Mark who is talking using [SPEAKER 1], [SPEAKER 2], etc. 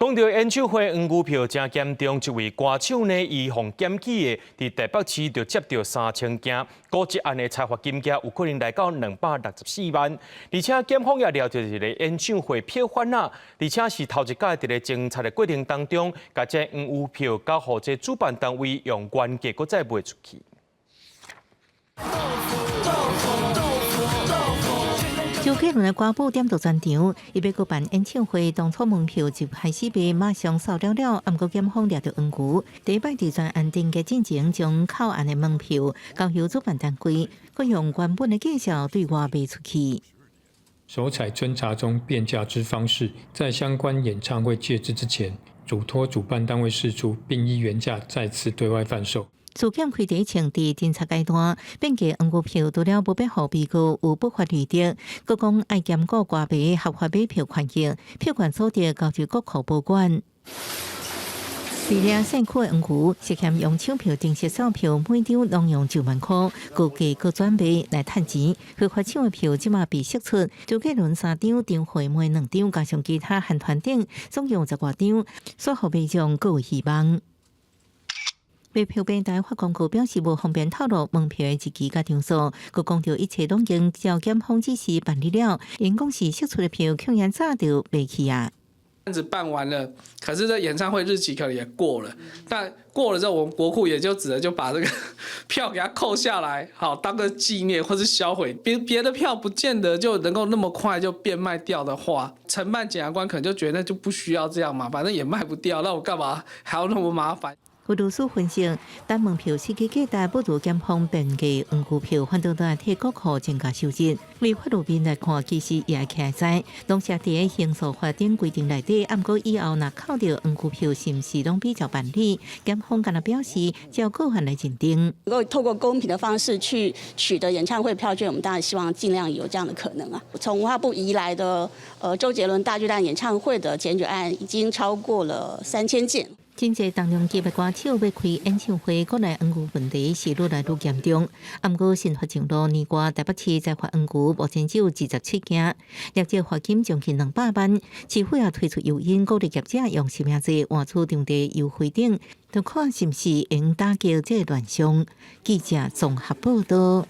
[SPEAKER 1] 講到演唱會黃牛票誠嚴重，一位歌手呢，伊予檢舉的，佇台北市就接著3000件，估這案的裁罰金額有可能來到264萬。而且檢方也掠著一個演唱會票販仔，而且是頭一擺佇咧偵查的過程當中，共這黃牛票交予這主辦單位用原價閣再賣出去。
[SPEAKER 2] 周杰倫的歌舞點到全場，伊欲閣辦演唱會，當初門票就開始賣，馬上售了了。毋過檢方掠著黃牛，第一擺佇專案定格進前，將扣案的門票交由主辦單位，閣用原本的價數對外賣出去。
[SPEAKER 3] 首採偵查中變價之方式，在相關演唱會屆至之前，囑託主辦單位釋出，並依原價再次對外販售。
[SPEAKER 2] 事件開第一槍佇偵查階段，變價黃牛票除了無欲予被告有不法利得，閣講愛兼顧歌迷合法買票權益，票券所得交予國庫保管。佇咧社區的黃牛涉嫌用搶票程式售票，每張攏用9萬箍，高價閣轉賣來趁錢。非法搶的票這馬被釋出，周杰倫三張，張惠妹兩張，加上其他韓團等，總共十外張，煞予民眾閣有希望。賣票平台發公告表示，無方便透露門票的日期佮場所，閣講著一切攏已經照檢方指示辦理了。𪜶講是釋出的票，恐驚早就賣去啊。
[SPEAKER 4] 案子辦完了，可是這演唱會日期可能也過了。但過了之後，我們國庫也就只能就把這個票給它扣下來，好當個紀念或是銷毀。別的票不見得就能夠那麼快就變賣掉的話，承辦檢察官可能就覺得那就不需要這樣嘛，反正也賣不掉，那我幹嘛還要那麼麻煩？
[SPEAKER 2] 有律師分析，等門票實際價值不如檢方變價黃牛票，反倒來替國庫增加收入。為法律面來看，其實也會起來，攏寫佇刑訴法頂規定內底，毋過以後若扣著黃牛票，是毋是攏比照辦理？檢方敢若表示，照個案來認定。
[SPEAKER 5] 能夠透過公平的方式去取得演唱會票券，我們當然希望盡量有這樣的可能啊。從文化部移來的，周杰倫大巨蛋演唱會的檢舉案已經超過了3000件。
[SPEAKER 2] 真濟重量級的歌手欲開演唱會，國內黃牛問題是愈來愈嚴重。毋過新法上路年外，台北市裁罰黃牛目前只有27件，累計罰金將近200萬。市府也推出誘因，鼓勵業者用實名制換取場地優惠等，就看是毋是會用打擊這個亂象。記者綜合報道。